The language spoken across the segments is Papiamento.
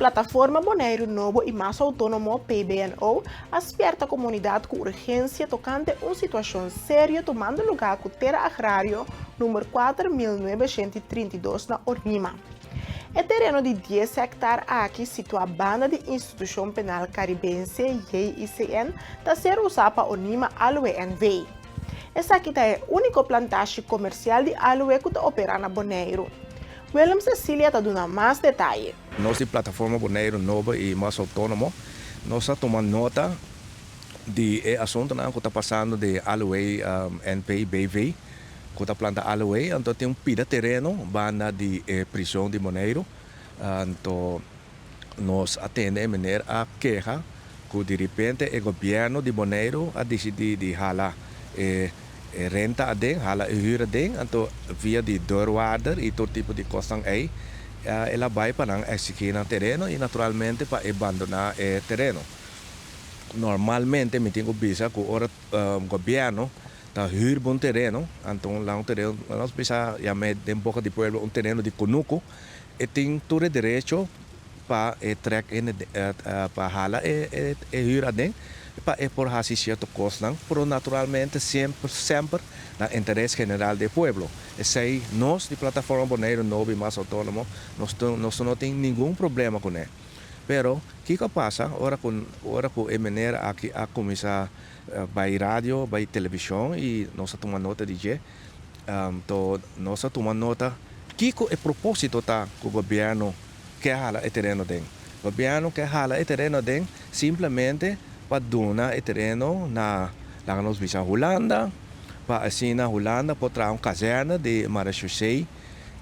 Plataforma Boneiru Nobo i Mas Outónomo, PBNO, a spièrta komunidat ku urgensia tokante un situashon serio tumando lugá ku Tera Agrario number 4932 na Onima. E tereno di dies hèktar aki, situá banda di Institushon Penal Karibense, JICN, ta ser usá pa Onima Aloe NV. Esaki ta e úniko plantashi komersial di aloe ku ta operá na Boneiru. Willem Cecilia ta duna mas detaye. Nos di Plataforma Boneiru Nobo i Mas Outónomo nos a tuma nota di e asuntunan ku ta pasando di Aloe NP BV ku ta planta aloe, anto tin un pida tereno banda di e prison di Boneiru, anto nos a tende e meneer a keha ku diripente e gobièrnu di Boneiru a disidí di hala e renta aden, hala e hür aden, anto via di deurwaarder i tur tipo di kosnan ei el a bai pa nan eksigí nan tereno i naturalmente pa e bandoná e tereno. Normalmente mi tin ku bisa ku ora gobièrnu ta hür bo un tereno, anto un la un tereno, nos bisa yam'é den boka di pueblo un tereno di kunuku, e tin tur e derecho pa e trèk hende pa hala e hür aden pa e por hasi sierto kosnan, pero naturalmente semper semper na interes general di e pueblo. Esei nos di Plataforma Boneiru Nobo i Mas Outónomo nos nos no tin ningun problema kuné. Pero kiko a pasa ora ku ora ku e mener aki a kuminsá Bai radio, bai televishon i nos a tuma nota di dje. Anto nos a tuma nota kiko e propósito ta ku gobièrnu ke hala e tereno den. Gobièrnu ke hala e tereno den simplemente pa duna e tereno na, laga nos bisa, Hulanda, pa asina Hulanda por traha un kazèrne di marechaussee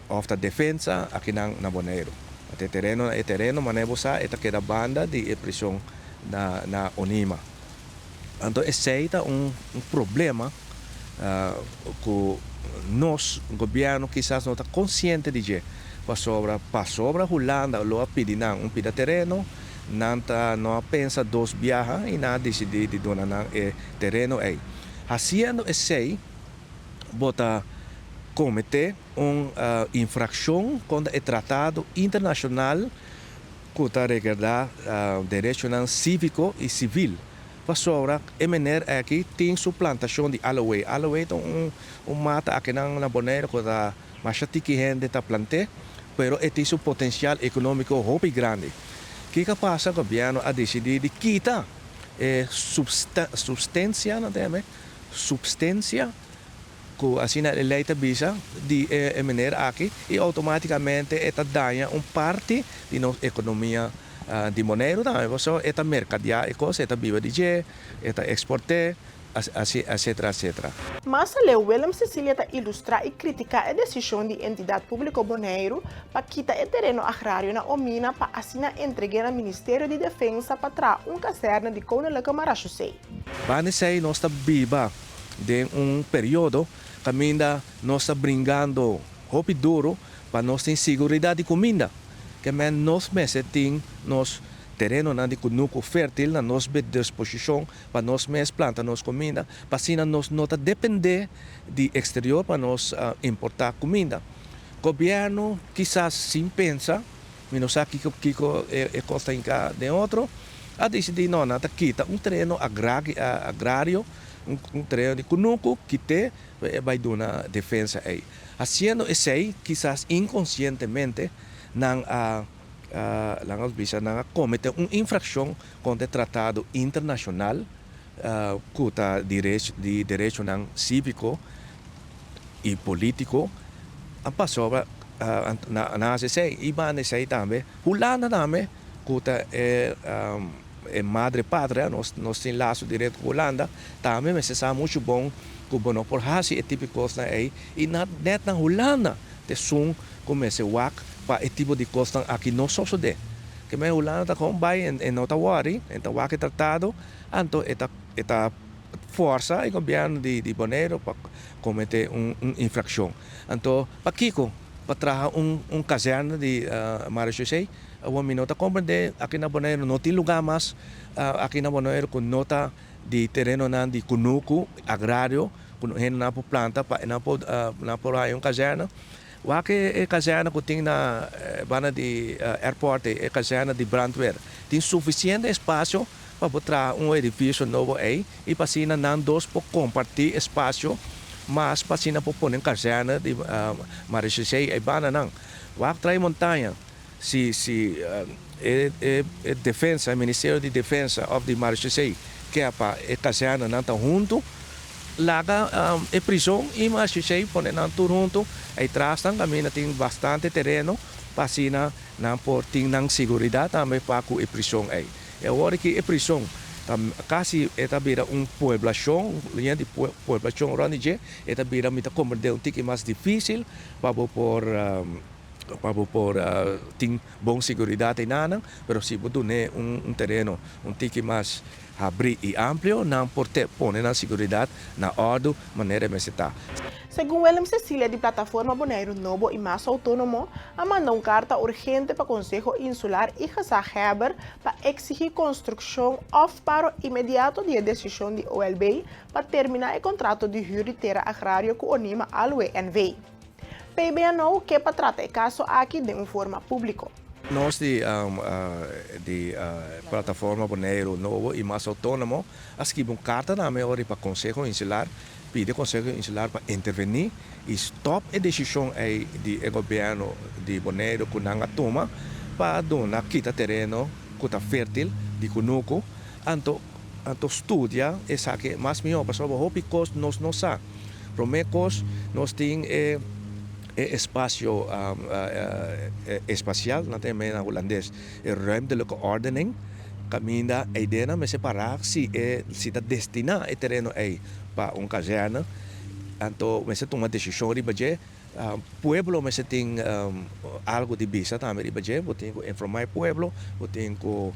òf ta defensa akinan na Boneiru. E tereno, e tereno manera bo sa e ta keda banda di e prishon na Onima. Anto esei ta un problema ku nos gobièrnu kisas no ta konsiente di dje, pasobra pasobra Hulanda lo a pidi nan un pida tereno, nan ta no a pensa dos biaha i nan a disidí di duna nan e tereno ei. Hasiendo esei bo ta kometé un infrakshon kontra e tratado internashonal ku ta regardá derechonan síviko i sivil, pasobra e mener aki tin su plantashon di aloe. Aloe ta un mata akinan na Boneiru ku ta masha tiki hende ta plant'é, pero e tin su potensial ekonómiko hopi grandi. Kiko a pasa? Gobièrnu a disidí di kita e supstensia, nan ta yam'é, supstensia, Ku asina e lei ta bisa di e mener aki i outomátikamente e ta daña un parti di nos ekonomia di Boneiru tambe pasobra e ta merkadiá e kos, e ta biba di dje, e ta eksport'é, etcetera etcetera. Mas aleu Willem Cecilia ta ilustrá i kritiká e desishon di Entidat Públiko Boneiru pa kita e tereno agrario na Omina pa asina entreg'é na Ministerio di Defensa pa traha un kazèrne di Koninklijke Marechaussee. Banda esei nos ta biba den un periodo kaminda nos ta bringando hopi duru pa nos tin siguridat di kuminda. Ke men nos mester tin nos terenonan di kunuku fértil na nos disposishon pa nos mes planta nos kuminda, pa asina nos no ta dependé di eksterior pa nos importá kuminda. Gobièrnu kisas sin pensa, mi no sa kiko kiko e kos ta hinká den otro, a disidí no, nan ta kita un tereno agrario Un tereno di kunuku kité pa e bai duna defensa ei. Hasiendo esei, kisas inkonsientemente, nan a, laga nos bisa, nan a kometé un infrakshon kontra e tratado internashonal ku ta di di derechonan síviko i polítiko. A pasobra nan a hasi esei. I banda esei tambe, Hulanda tambe ku ta e. E madre patria, nos nos tin laso directo cu Hulanda, tambe mester sa mucho bon cu bo no por haci e tipo di cosnan ey y na net na Hulanda ta esun cu mester wak pa e tipo di cosnan aki no sosode. Ke men Hulanda ta con bay e no ta worry, e ta wak e tratado, anto e ta e ta forsa e gobierno di di Boneiru pa comete un un infraccion. Anto pakico pa traha un un kazerne di Marechaussee? Awor mi no ta komprendé aki na Boneiru no tin lugá mas aki na Boneiru ku no ta di terenonan di kunuku agrario ku hendenan por planta pa nan por nan por haña un kazèrna. Wak e kazèrne ku tin na banda di airport, e kazèrne di brandweer. Tin sufisiente espasio pa por traha un edifisio nobo ei i pa asina nan dos por kompartí espasio, mas pa asina por pone un kazèrne di marechaussee ei banda nan. Wak Tra'i Montaña, si si e e defensa, e ministerio di defensa òf di marechaussee ke pa e kazèrnenan ta huntu, Laga e prizon i Marshishei pone nan tur huntu ei tras nan kaminda tin bastante tereno pa asina nan por tin nan siguridat tambe pa ku e prizon ei. E awor aki e prizon ta kasi e ta bira un pueblashon, yen di pueblashon rònt di dje, e ta bira mi ta komprendé un tiki mas difísil pa bo por pa bo por tin bon siguridat einanan, pero si bo dun'é un tereno un tiki mas Habrí i amplio, nan por te pone nan siguridat na òrdu manera e mester ta. Segun Willem Cecilia di Plataforma Boneiru Nobo i Mas Outónomo a manda un karta urgente pa Konseho Insular i Gezaghèber pa eksigí konstrukshon òf paro inmediato di e desishon di OLB pa terminá e kontrato di hür di tera agrario ku Onima Aloe NV. PBNO ke pa trata e kaso aki den un forma públiko. Nos di di Plataforma Boneiru Nobo i Mas Outónomo a skibi un karta na mi ora pa Konseho Insular pidi Konseho Insular pa intervení i stòp e desishon ei di e gobièrnu di Boneiru ku nan a tuma pa duna kita tereno ku ta fértil di kunuku anto anto studia esaki mas mihó pasobra hopi kos nos no sa. Promé kos nos tin e e espasio espasial, nan ta yam'é na hulandes e ruimtelijke ordening, kaminda eidenan mester pará si e si ta destiná e tereno ei pa un kazèrne, anto mester tuma desishon riba dje. Pueblo mester tin algu di bisa tambe riba dje, bo tin ku informá e pueblo, bo tin ku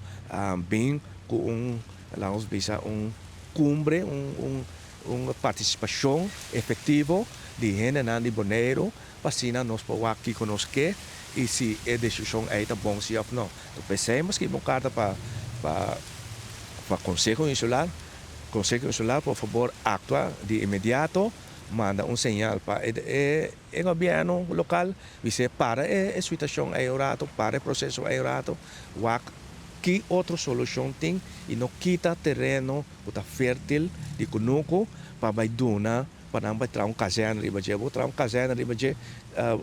bin ku un, laga nos bisa, un kumbre, un Un partisipashon efektivo di hendenan di Boneiru pa asina nos por wak kiko nos ke i si e desishon ei ta bon si òf no. P'esei mi a skibi un karta pa pa Konseho Insular, Konseho Insular por fabor aktua di inmediato, manda un señal pa e e gobièrnu lokal bis'é para e situashon ei un ratu, para e proseso ei un ratu, wak ki otro solushon tin i no kita tereno ku ta fértil di kunuku pa bai duna pa nan bai traha un kazèrna riba dje. Bo traha un kazèrna riba dje,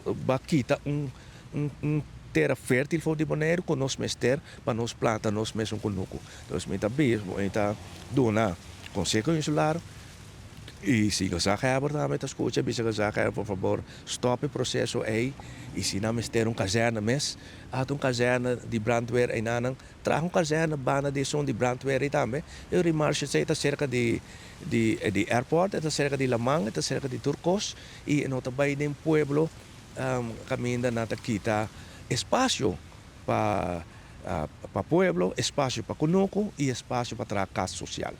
bo a kita un un tera fértil for di Boneiru ku nos mester pa nos planta nos mesun kunuku. Entonces mi ta bisa, mi ta duna Konseho Insular i si Gezaghèber tambe ta skucha, bisa Gezaghèber por fabor stòp e proseso ei i si nan mester un kazèrna mes, hasta un kazèrna di brandweer einanan. Traha un kazerne banda di esun di brandweer ei tambe. E Rimarsje esei ta serka di di di airport, e ta serka di laman, e ta serka di tur kos i e no ta bai den pueblo kaminda nan ta kita espasio pa pa pueblo, espasio pa kunuku i espasio pa traha kas sosial.